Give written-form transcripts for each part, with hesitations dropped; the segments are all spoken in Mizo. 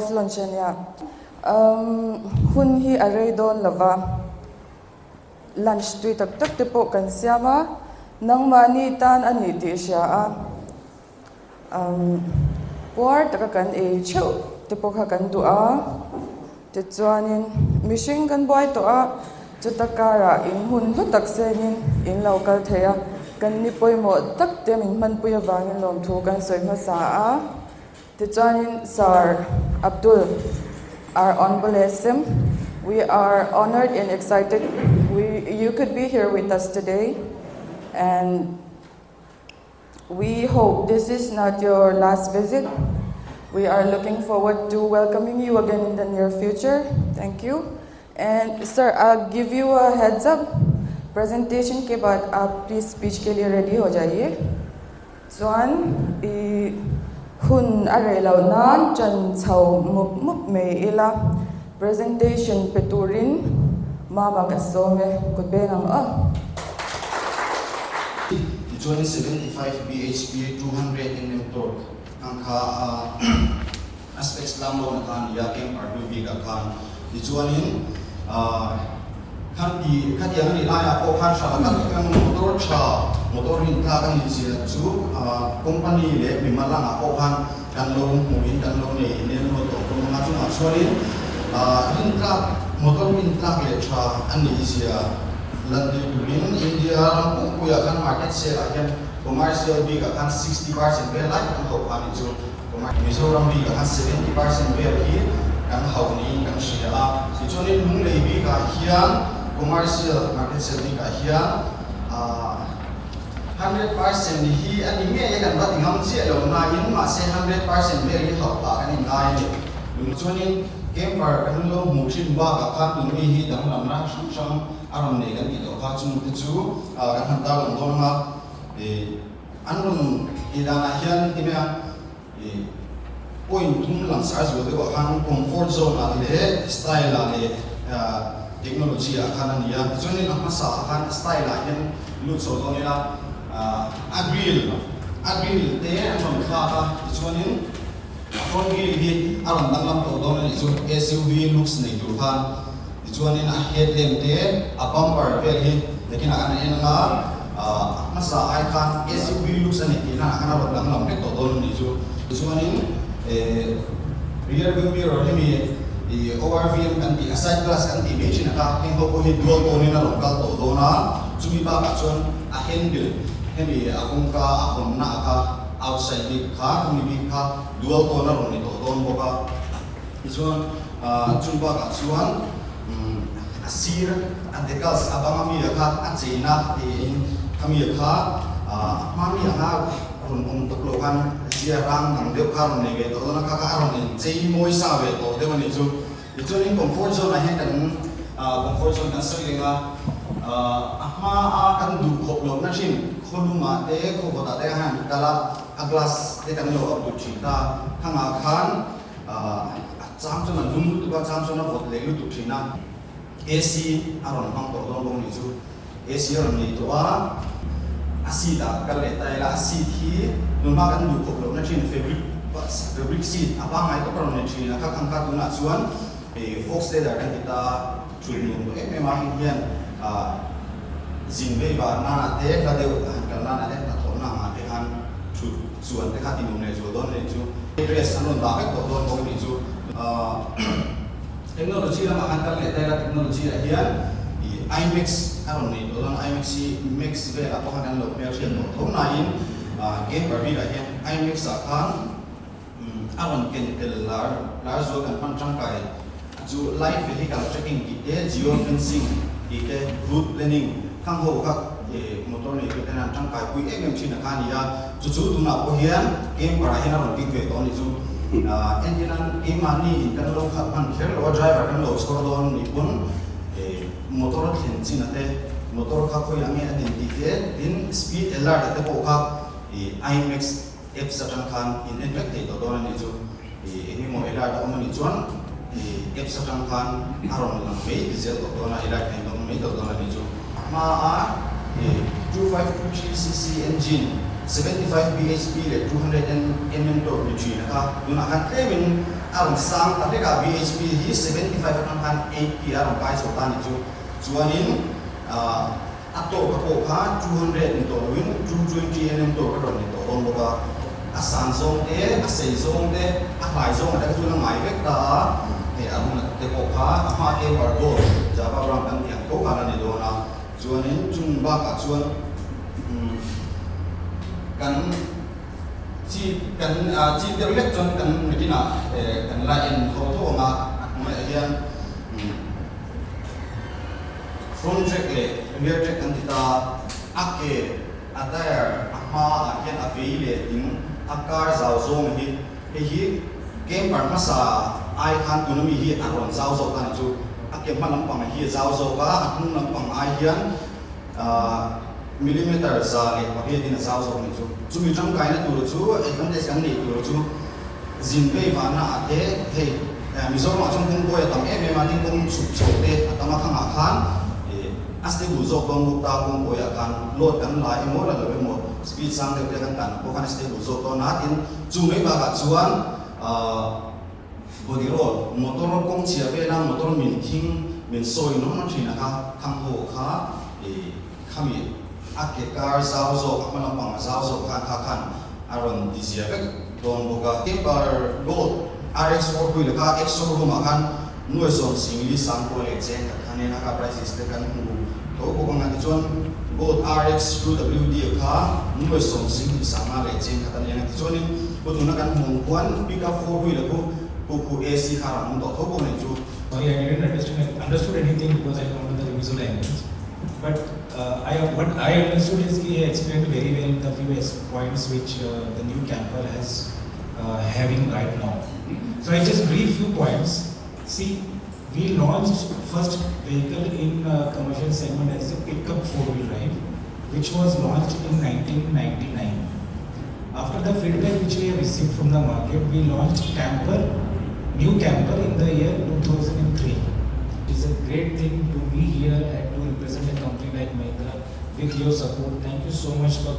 Press launch a nia. Umm hun hi a rei dawn lo va, lunch tui tak tak te pawh kan siam a, nangmahni tan a nih tih hria a, umm puar taka kan ei theuh te pawh kha kan duh a, tichuanin mihring kan buai tawh a, chuta karah in hun hlu tak sengin in lo kal thei a, kan ni pawimawh tak te min hmanpui avangin lawmthu kan sawi hmasa a. Tichuanin Sir Abdul, our Honourable SM, we are honoured and excited we you could be here with us today and we hope this is not your last visit. We are looking forward to welcoming you again in the near future. Thank you. And sir, I'll give you a heads up. Presentation के बाद आप please speech के लिए ready हो जाइए. Chuan i hun a rei loh nan ṭan chho mup mup mai ila, presentation pe turin Mama ka sawm e, kut beng ang aw. Tichuanin 75 bhp 200 nm torque ang kha a specs lam lo na kha a ni a, camper hlui bikah khan. Tichuanin khan ti khatiang a nih laiah pawh khan hra tak tak motor tha, motor rintlak a nih zia chu company leh mimal angah pawh khan kan lo hmuhin kan lo nei nen ruat tawh hlawm ang a. Chungah chuanin rintlak, motor rintlak leh tha a nih zia lantir turin India ram pumpuiah khan market share ah hian commercial bikah khan 60% vel lai kan hauh phah a nih chu. Mizoram bikah khan 70% vel hi kan hauh niin kan hria a, tichuanin Lunglei bikah hian commercial market share bikah hian 100% hi a ni ngei a kan va ti ngam chiah lo nain mahse 100% vel hi hauh phah kan inngai a ni. Chuanin camper kan lo hmuh thin bakah khan tun mi hi danglamna hrang hrang a rawn nei kan tih tawh kha chungte chu kan han tarlang dawn ang a. An rawn tih danah hian ti mai a, ih point thum langsar zual deuhah khan comfort zone ah leh style ah leh technology ah khan a ni a. Tichuanin a hmasa ah khan style ah hian lut chho dawn ila, a grill a grill te an rawn thlak a, tichuanin a front grill hi a rawn danglam tawh dawn a nih chu SUV looks nei tur khan. Tichuanin a headlamp te, a bumper vel hi nakinah khan an en ang a, a hmasa ai khan SUV looks a nih tih hlanah khan a rawn danglam vek tawh dawn a nih chu. Tichuanin rear view mirror hemi ORVM kan tih, a side glass kan tih mai thin a kha, heng ho pawh hi dual tone in a rawn kal tawh dawn a, chumi bakah chuan a handle hemi a kawngka a hawnna a kha outside bik kha hemi bik kha dual tone a rawn ni tawh dawn bawk a. Tichuan, chung bakah chuan a sir a decals a bang ami a kha a cheina tiin khami a kha a hma mi anga rawn awm tawp lo khan zia rang dang deuh kha a rawn nei ve tawh dawn a, kha kha a rawn inchei mawi sa ve tawh deuh a nih chu. Tichuanin comfort zone ah hian kan comfort zone kan sawi reng a, a hma a kan duh khawp lohna thin khawlungah te khawvawtah te khan kal a, a glass te kan lo up duh thin ta, khangah khan A chang chuan a lum lutuk a, chang chuan a vawt leh lutuk thin a. AC a rawn hmang tawh dawn bawk nih chu. AC a rawn nei tawh a, a seat ah kal leh ta ila, a seat hi tunhma kan duh khawp lohna thin fabric fabric seat a pangngai tawp a rawn nei thin a, kha khang kha tunah chuan fox leather kan ti ta a, thut nuam tawh em em a, heng hian zin vei vah nanah te hla deuh han kal nanah te hnathawhna angah te khan thut chuan te kha ti nuam leh zual dawn a nih chu. Dress an rawn dah vek tawh dawn bawk a nih chu. Technology lamah khan kal leh ta ila technology ah hian ih iMax a rawn nei tawh dawn a, iMax hi Max velah pawh khan kan lo hmelhriat tawh tho nain camper bikah hian iMax ah khan a rawn ken tel lar lar zual kan hman tangkai chu live vehicle tracking tih te, geo fencing tih te, route planning khang ho kha motor nei tur ten an tangkai pui em em thin a kha a ni a, chu chu tunah pawh hian camper ah hian a rawn keng ve tawh a nih chu. Entir nan keimahni in kan lo khalh hman kher lo a, driver kan lo chhawr dawn nih pawn motor a thlen chin a te, motor kha khawiah nge a din tih te, tin speed alert a te pawh kha iMax Apps atang khan in en vek thei tawh dawn a nih chu. Ih eng emaw alert a awm a nih chuan ih apps atang khan a rawn lang mai zel tawh dawn a, alert thei dawn mai tawh dawn a nih chu. A hma a ih 2523 cc engine 75 bhp leh 200 nm torque ni thin a kha tunah khan tlemin a rawn sang ta hlek a, bhp hi 75 atang khan 80 a rawn kai chho ta a nih chu. Chuanin a torque a pawh kha 200 ni tawh loin 220 nm torque a rawn ni tawh dawn bawk a, a san zawng te, a sei zawng te, a hlai zawng te kha chuan a ngai vek ta a, hei a run te pawh kha a hma camper gold Java brown kan tih ang tho khan a ni dawn a. Chuanin chung bakah chuan kan chi kan chi deuh hlek chuan kan nakinah kan la en tho tho ang a, a hnuaiah hian front track leh rear track kan ti ta a, a ke a tyre a hmaah hian a vei leh ding a kar zau zawng hi Hei hi camper hmasa ai khan tuna mi hi a rawn zau zawk a ni chu. A ke hma lampang hi a zau zawk a, a hnung lampang ai hian millimeter 108 in a zau zawk a ni chu. Chumi tangkaina tur chu advantage kan neih tur chu zin vei vahna ah te hei Mizoramah chuan kawngkawi a tam em em a, tin kawng chhuk chho te a tam a thangah khan a stable zawk dawn bawk ta kawngkawi ah khan load kan la emaw la lo emaw speed sang deuh te kan tan pawh khan a stable zawk dawn a, tin Chu mai bakah chuan body roll, motor kawng chhia vela motor min thing min sawi nawm nawm thin a kha, khang ho kha ih khami a ke kar zau zawk, a hma lampang a zau zawk khan kha khan a rawn ti zia vek dawn bawk a. Camper Gold RX 4 wheel kha ex showroom ah khan nuai sawm singli sang pawh leh cheng khat kha nen a kha prices te kan hmu tho bawk ang a, tichuan Gold RX 2WD kha nuai sawm singli sanga leh cheng khat a ni ang a, tichuanin pu tuna kan hmuh ang khuan pickup 4 wheel a khu khu khu AC kha a rawn awm tawh tho bawk a nih chu. Sorry I didn't understand understood anything because I don't know the Mizo language but I what I understood is he explained very well the few points which the new camper has having right now. So I just brief few points. See, we launched first vehicle in commercial segment as a pickup four-wheel drive, which was launched in 1999. After the feedback which we have received from the market, we launched camper, new camper in the year 2003. It is a great thing to be here and to represent a company like Mahindra with your support. Thank you so much for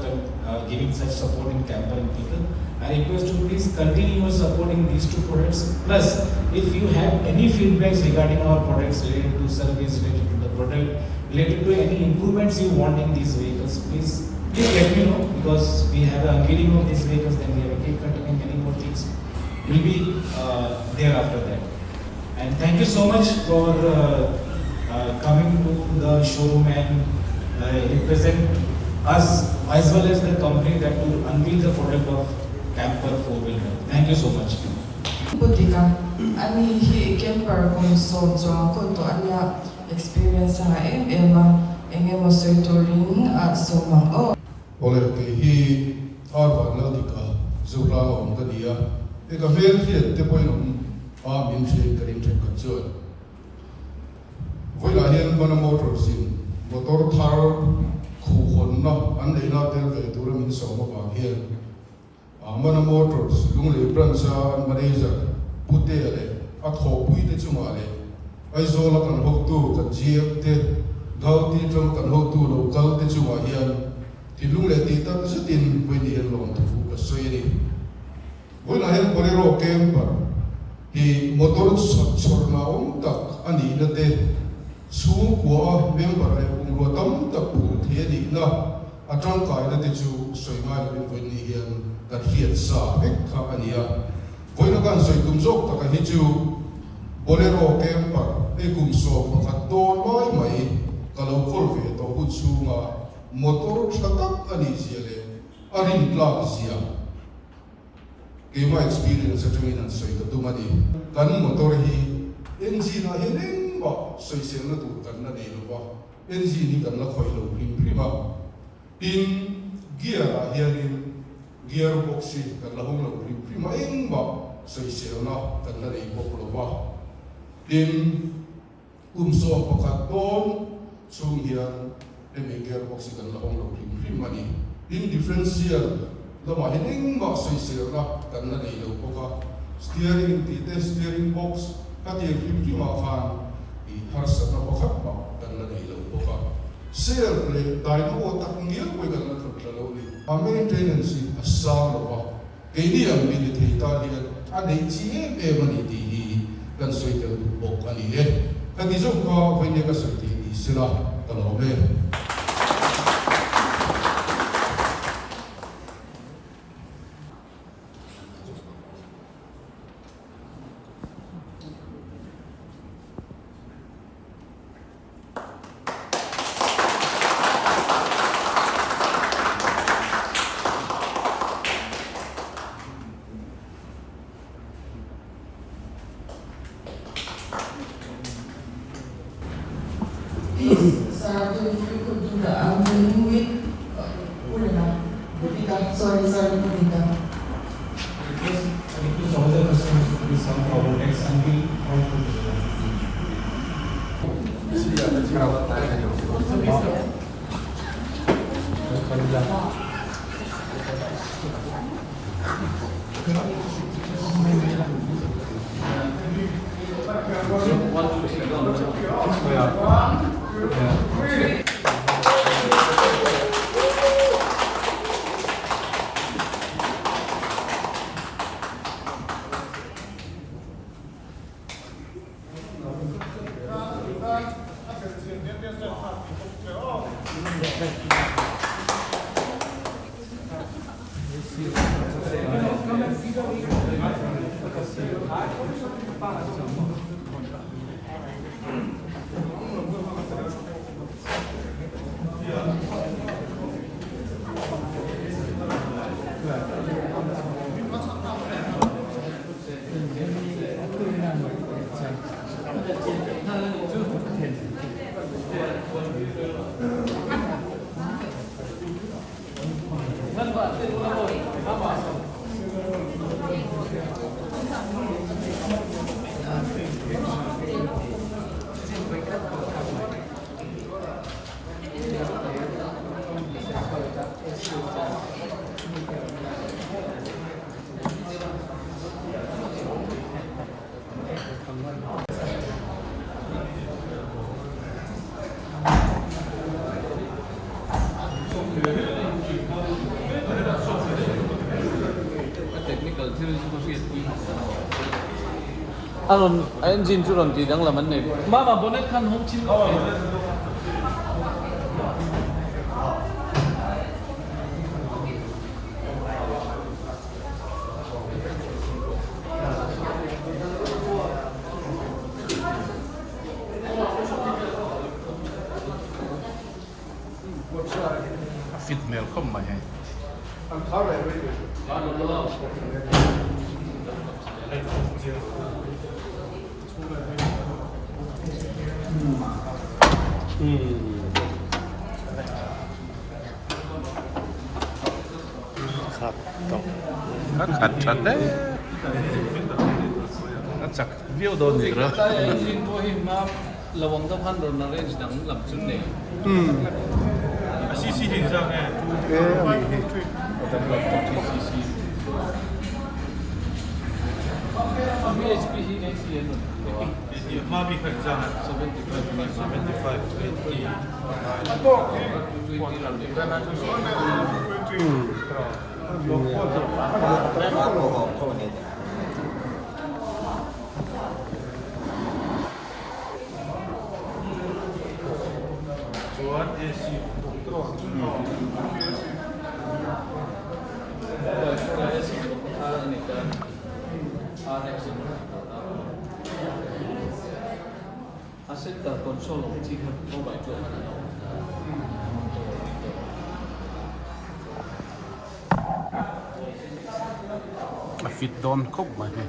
giving such support in camper and pickup. I request you please continue your support in these two products. Plus, if you have any feedbacks regarding our products related to service, related to the product, related to any improvements you want in these vehicles, please please let me know because we have a unveiling of these vehicles, then we have a cake cutting and many more things will be there after that. And thank you so much for coming to the showroom and represent us as well as the company that will unveil the product of Camper 4-wheeler. Thank you so much. Pu Dika, Ani hi camper kum sawm chuang kawl tawh a nia, experience a ngah em em a, eng emaw sawi turin a sawm ang aw. Awle, kei hi Arvan Laldika Zohlang a awm ka ni a, hei ka hmel hriat te pawhin awm a min hriain ka ring thenkhat chuan. Vawilah hian Mana Motors in motor thar khuhhawnna an neihna tel ve tura min sawm avang hian Mana Motors Lunglei Branch a an manager Putea leh a thawhpuite chungah leh Aizawla kan hotu kan GM te, Gauti tang kan hotu lo kal te chungah hian thinlung leh tih tak zetin vawiin hian lawmthu ka sawi a ni. Vawiinah hian Bolero Camper hi motor chhawrna awm tak a nihna te, chhungkua a member leh bungrua tam tak phur thei a nihna a tangkaina te chu sawi ngai lovin vawiin ni hian kan hriat sa vek kha a ni a. Vawiina kan sawi tum zawk taka hi chu Bolero Camper hei kum 11 dawn lai mai ka lo kawl ve tawh hun chhunga motor tha tak a nih zia leh a rintlak zia Keimah experience atangin an sawi ka tum a ni. Kan motor hi engine ah hian engmah sawiselna tur kan la nei lo va, engine hi kan la khawih lo hrim hrim a. Tin, gear ah hianin gear box hi kan la hawng lo hrim hrim a, engmah sawiselna kan la nei bawk lo va. Tin, Kum 11 dawn chhung hian hemi gearbox hi kan la awm lo hrim hrim a ni. Tin, differential lamah hian engmah sawiselna kan la nei lo bawk a, steering tih te, steering box ka tir hrim hrimah khan i harsatna pakhat mah kan la nei lo bawk a. Self leh dyno tak ngial pawhin kan la tluk tla lo a ni. A maintenance hi a sang lo va, keini ang mi ni thei tan hian a neih chi em em a ni tih hi kan sawi tel duh bawk a ni e. Ka ti zawk kha vawinia ka sawi thei ni sela ka lawm e. Please, Sir, if you could do the unveiling with Purna, Deepika, sorry, sorry, Deepika. Request, request all the customers to please come forward next until all to A rawn a engine chu rawn tih danglam an nei. Mama bonnet khan hawng chin lo e. A fit hmel khawp mai hei. Khat tawh a khat tha hle a chak viau dawn ni tura. Lo ang deuh khan rawn arrange dang lam chu nei. BHP hi 80 an rawn ti tawh a. 75 220 ram leh. A center console awm chi kha mobile chu a hman a A fit dawn khawp mai hei.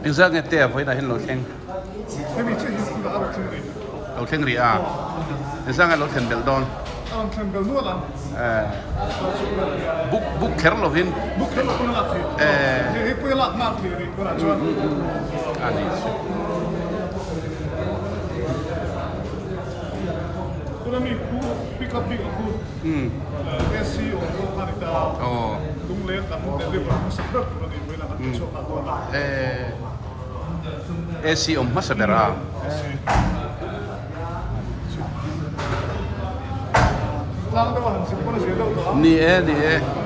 Engzat nge te a vawiinah hian lo thleng? Lo thleng rih a. Engzat nge lo thlen belh dawn? Book book kher lovin. A ni chu. AC awm hmasa ber a. Ni e, ni e.